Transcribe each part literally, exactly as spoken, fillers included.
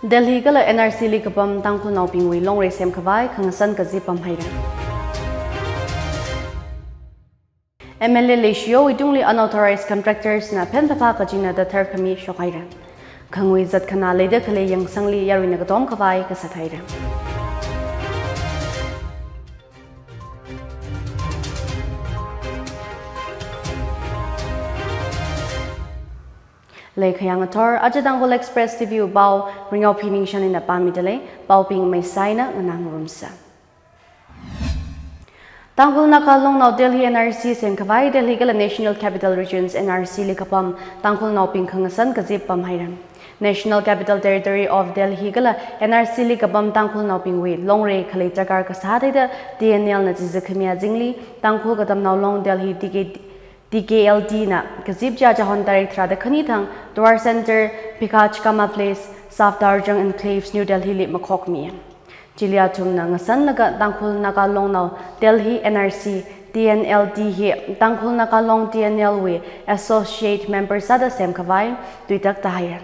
Delhi kala N R C li kapam Tangkhulnaobingwui longrei semkhavai khangasan kazip pamhaira. M L A leishiyowui tungli unauthorized contractors na phen phapha kachina da tharkhami shokhaira. Khangui zatkhana leida khalei yangsangli yaruina katom khavai kasat haira. Lei khayang athor, aja Tangkhul Express T V wui pao, Ringao Phining Shanina pāmida lei, paobing meisaina nganā ngarumsa. Tangkhul Naga Longnao Delhi N R C semkhavai Delhi kala National Capital Regions N R C li kapam Tangkhulnaobing khangasan kazip pamhaira. National Capital Territory of Delhi kala N R C li kapam Tangkhulnaobingwui longrei khalei darkar kasā theida T N L na chiza khami azingli Tangkhul Katamnao Long Delhi T K, T K L D na kazip chi aja hon tarik tharāda khani thang Dwar Center, Bhikkha Chikama Place, Safdarjung Enclaves, New Delhi li makhokmi. Chili athumna ngasanlaga Tangkhul Naga Longnao Delhi N R C T N L D hi Tangkhul Naga Long T N L wui associate member sāda semkhavai tuitak tāhaira.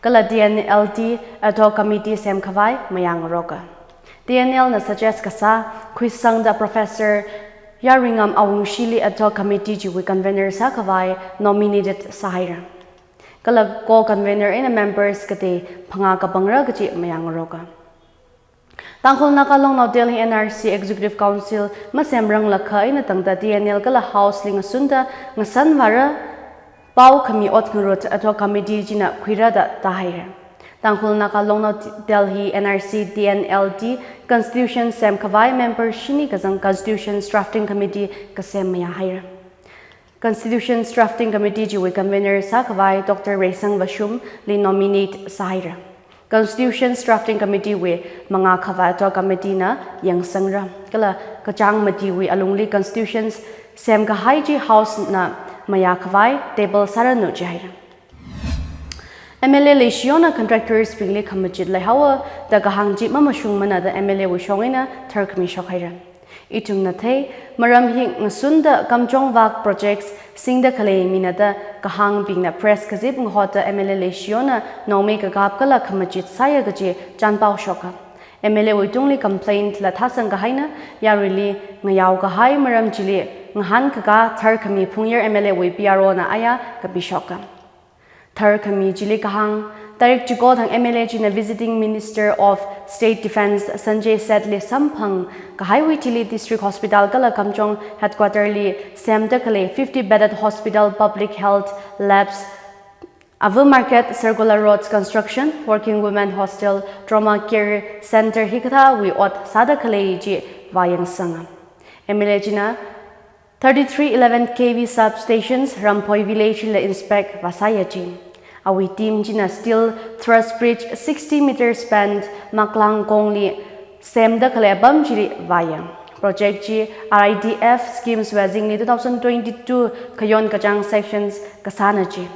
Kala T N L D ad hoc committee semkhavai mayāngaroka. T N L na suggest kasā khuisangda Professor Yaruingam Awungshili ad hoc committee chiwui convener sākhavai nominated sāhaira. Kala co-convener eina members katei phangā kapangra kaji mayāngaroka. Tangkhul Naga Longnao Delhi N R C Executive Council masemranglakha eina tangda T N L kala House li ngasunda ngasanvāra pao khami ot ngarut ad hoc committee china khuira da tāhaira. Tangkhul Naga Longnao T-, Delhi N R C T N L D Constitution semkhavai member shini kazang Constitution Drafting Committee kasem mayāhaira. Constitution Drafting Committee chiwui convener sākhavai Doctor Reisang Vashum li nominate sāhaira. Constitution Drafting Committee wui mangā khavai ad hoc committee na yangsangra. Kala kachāng matiwui alungli Constitution semkahai chi House na mayākhavai table sāranu jihaira. M L A leishiyona contractors bingli khamachit leihaowa da kahāng chi mamashungmana da M L A wui shong eina tharkhami shokhaira. Ithumna thei, maram hi ngasunda Kamjong Vak projects singda khalei mina da kahāngbingna press kazip ngahoda M L A leishiyona nongmei kakap kala khamachit sāya kaji chānpao shoka. M L A wui tungli complaint la thāsang kahaina, yaruili ngayao kahai maram chili ngahānkakā tharkhami Phungyar M L A wui P R O na aya kapishoka. Tharkhami chili kahāng, tarik chiko thang M L A china Visiting Minister of State Defence Sanjay Seth li samphang kahaiwui thili District Hospital kala Kamjong Headquarter li semda khalei fifty bedded hospital, public health labs, Ava Market, Circular Roads construction, Working Women Hostel, Trauma Care Center hikathāwui ot sāda khalei chi vāyangsanga. M L A china thirty-three eleven K V substations Ramphoi Village la inspect vāsāya ji. Awui team china steel truss bridge sixty meter span Maklang Kongli semda khalei apam chili vāya. Project chi R I D F schemes wui azingli two thousand twenty-two khayon kachāng sanctions kasāna ji.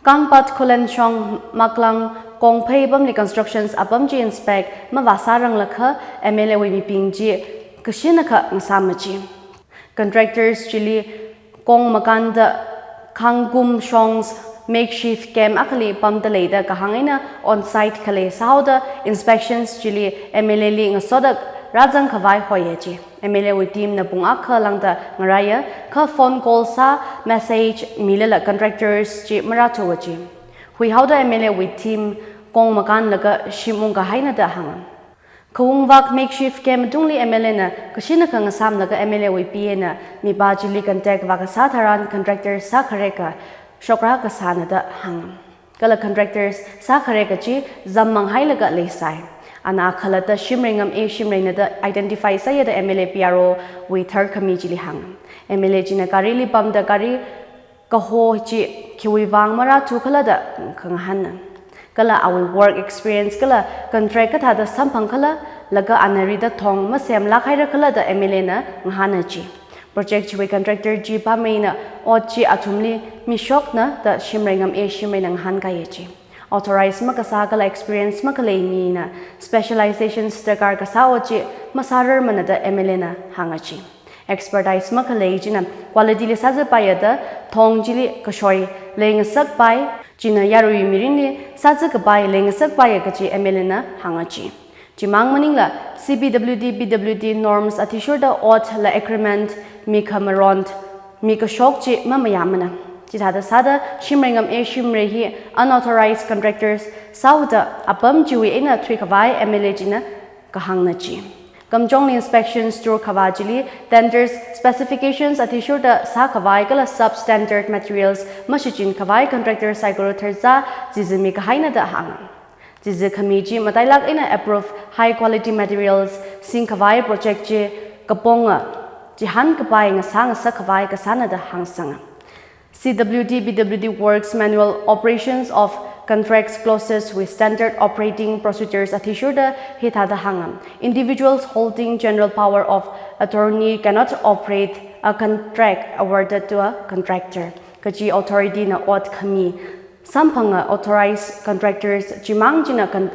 Kangpat Khullen shong Maklang Kongphei apamli constructions apam chi inspect mavāsāranglakha M L A wui mibing chi kashinakha ngasāma ji. Contractors chili kong makānda Khangkum shong's makeshift camp akhali pamda leida kahāng eina on site khalei sāhaoda inspections chili M L A li ngasoda rāzang khavai hoiya ji. M L A wui team na pung akha lāngda ngaraiya, kha phone call sā, message milala contractors chi marāthuwa ji. Huihaoda M L A wui team kong makānlaga shim ungkahaina da hānga. Khawungvak makeshift camp tungli M L A na kashinakha ngasāmlaga M L A wui P A na mipā chili contact vākasā tharan contractor sākhareka shokra kasāna da hānga. Kala contractors sākhareka chi zam manghailaga leisai. Ana khalatta Shimreingam A Shimreina da identify sāya da M L A P R O wui tharkhami chili hānga. M L A china gari li pamda gari kaho chi khiwui vang marāthu khala da khangahānna. Kala awui work experience kala contract kathāda samphang khala laga ana rida thong masemlāk haira khala da M L A na ngahāna ji. Project chiwui contractor chi pāmeina ot chi athumli mishokna da Shimreingam A Shimreina ngahānkaiya ji. Authorize makasā kala experience makhalei mina specializations darkar kasā ot chi masārarmana da M L A na hānga ji. Expertise makhalei china quality li sāzatpaiya da thong chili kashoi leingasakpai, China yarui mirinli sāzā kapai leingasakpaiya kachi M L A na hānga chi. Chimang maningla C P W D, P W D norms athishurda ot la agreement mi khamaront mi kashok chi mamayāmana. Chithāda sāda shimrei ngam e shimrei hi unauthorized contractors sāuda apam chiwui eina thuikhavai M L A china kahāngna chi. Kamjongli inspections tur khavā chili tenders specifications athishurda sākhavai kala substandard materials mashichinkhavai contractor saikora tharzā chizā mikahaina da hānga. Chizā khami chi matailak eina approve high quality materials singkhavai project chi kaponga chihān kapai ngasā ngasakkhavai kasāna da hāngsanga. C W D P W D Works Manual Operations of Contracts clauses with standard operating procedures athishurda hithāda hānga. Individuals holding general power of attorney cannot operate a contract awarded to a contractor. Kachi authority na ot khami samphanga authorized contractors chimang china con-,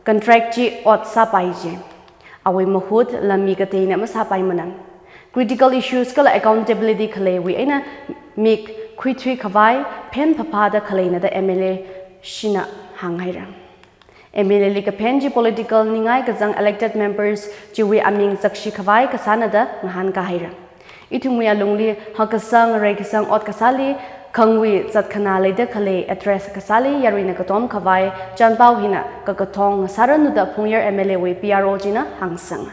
contract chi ot sāpai chi. Awui mahut la mi kateina masāpaimana. Critical issues kala accountability khaleiwui eina mik khuithuikhavai phen phaphāda khaleina da M L A shina hānghaira. M L A li kaphen chi political ningai kazang elected members chiwui aming zakshikhavai kasāna da ngahānkāhaira. Ithumwui alungli hakkasang, reikasang ot kasāli khangwui zatkhanā leida khalei address kasāli yaruina katomkhavai chanpao hina kakathong ngasāranu da Phungyar M L A wui P R O china hāngsanga.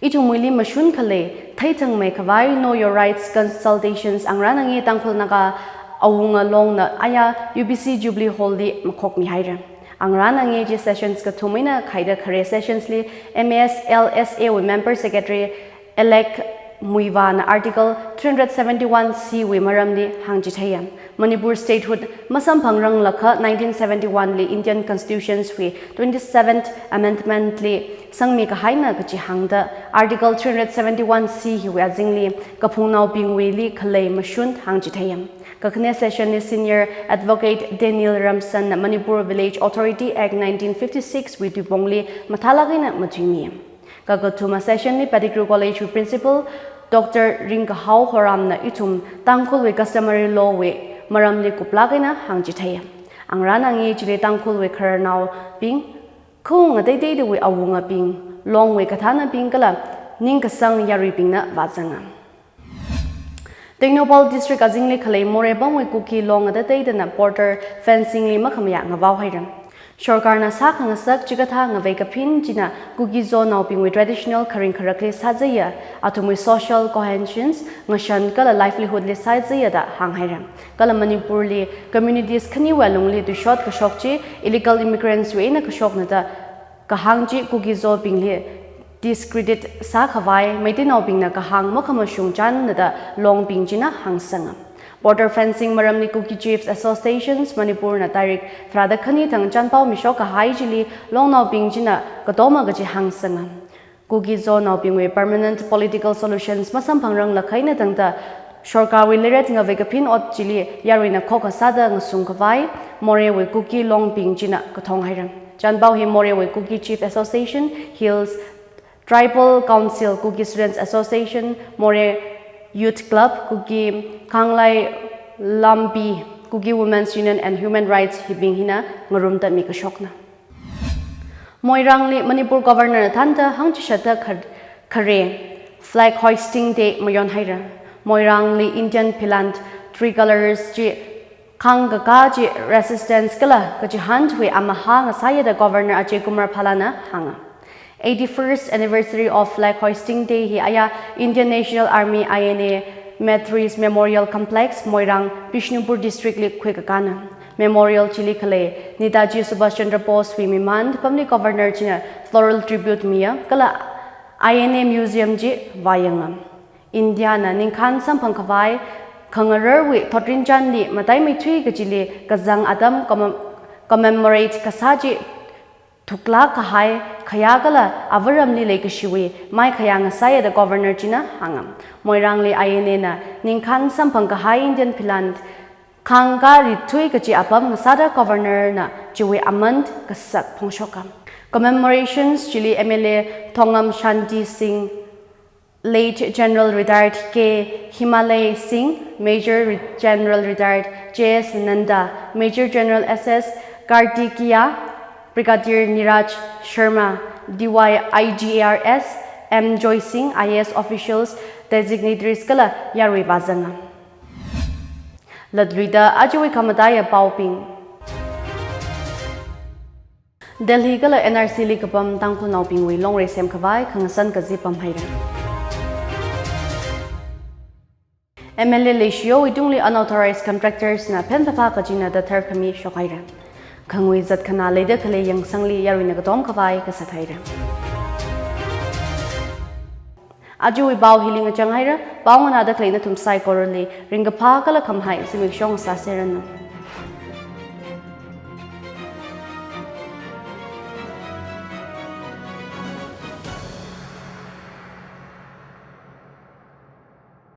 Ithumwuili mashun khalei theithangmeikhavai Know Your Rights consultations Angra Nange Tangkhul Naga Awunga Longna aya U B C Jubilee Hall li makhokmihaira. Angra Nange chi sessions kathum eina khaida khare sessions li M A S L S A wui member secretary Alex Muivahna Article three hundred seventy-one C wui maramli hāngchitheiya. Manipur statehood masamphangranglakha nineteen seventy-one li Indian Constitutions wui twenty-seventh Amendment li sangmikahaina kachi hāngda Article three hundred seventy-one C hiwui azingli kaphungnaobingwuili khalei mashun hāngchitheiya. Kakhane session li Senior Advocate Daniel Ramsan na Manipur Village Authority Act nineteen fifty-six wui tuipongli mathālak eina matuimiya. Kakathuma session li Pettigrew College wui Principal Doctor Ringkahao Horamna ithum Tangkhulwui customary law wui maramli kuplak eina hāngchitheiya. Angra Nange chili Tangkhulwui khararnaobing, khaung ateiteidawui awungabing, Longwui kathānabing kala ningkasang yaruibingna vāzanga. Tengnoupal District azingli khalei Moreh pamwui Kuki Long ateiteidana border fencing li makhamayā ngavaohaira. Sorkarna sākhangasak chikathā ngavei kaphin china Kuki-Zo naobingwui traditional kharing kharakli sāzāya, athumwui social cohesions ngashan kala livelihood li sāzāya da hānghaira. Kala Manipurli communities khaniwui alungli tuishot kashok chi illegal immigrants wui eina kashokna da kahāng chi Kuki-Zo bingli discredit sākhavai Meiteinaobingna kahāng makhamashung chānna da Longbing china hāngsanga. Border fencing maramli Kuki Chiefs Associations Manipur na tarik tharāda khani thang chanpao mishok kahai chili Longnaobing china katoma kachi hāngsanga. Kuki-Zo naobingwui permanent political solutions masamphangranglakha eina tangda sorkarwui leiret ngavei kaphin ot chili yaruina khokkha sāda ngasungkhavai Moreh wui Kuki Longbing china kathonghaira. Chanpao hi Moreh wui Kuki Chief Association, Hills Tribal Council, Kuki Students Association, Moreh Youth Club, Kuki Khanglai Lampi, Kuki Women's Union and Human Rights hibing hina ngarumda mikashokna. Moirangli Manipur Governor na thānda hāngchishatda khar-, khare Flag Hoisting Day mayonhaira. Moirangli Indian philan tricolors chi khangkakā chi resistance kala kachihān thuiwui amahā ngasāya da Governor Ajay Kumar Bhalla na hānga. Eighty-first anniversary of Flag Hoisting Day hi aya Indian National Army, I N A, Maitri Memorial Complex, Moirang, Bishnupur District li khuikakāna. Memorial chili khalei Netaji Subhash Chandra Bose wui mimān pamli Governor china floral tribute miya kala I N A Museum chi vāyanga. India na ningkhān samphangkhavai khangararwui thotrinchānli mataimeithui kachili kazang atam commem-, commemorate kasā chi thuklak kahai khayā kala avaramli leikashiwui maikhayā ngasāya da Governor china hānga. Moirangli I N A na ningkhān samphangkahai Indian philan khangkā rithui kachi apam ngasāda Governor na chiwui aman kasak phongshoka. Commemorations chili M L A Thongam Shanti Singh, Late General Retired K Himalay Singh, Major Re-, General Retired J S Nanda, Major General S S Kartikeya, Brigadier Niraj Sharma, D Y I G A R S M Joy Singh, I A S officials, dignitaries kala yarui vāzanga. Latluida ajawui khamataiya paobing. Delhi kala N R C li kapam Tangkhulnaobingwui longrei semkhavai khangasan kazip pamhaira. M L A leishiwui tungli unauthorized contractors na phenphapha kachina dathar khami shokhaira. Khangui zatkhanā leida khalei yangsangli yaruina katomkhavai kasat haira. Ajawui pao hili ngachang haira, pao nganāda khalei nathum saikorali ringkaphā kala khamahai zimiksho sāseranu.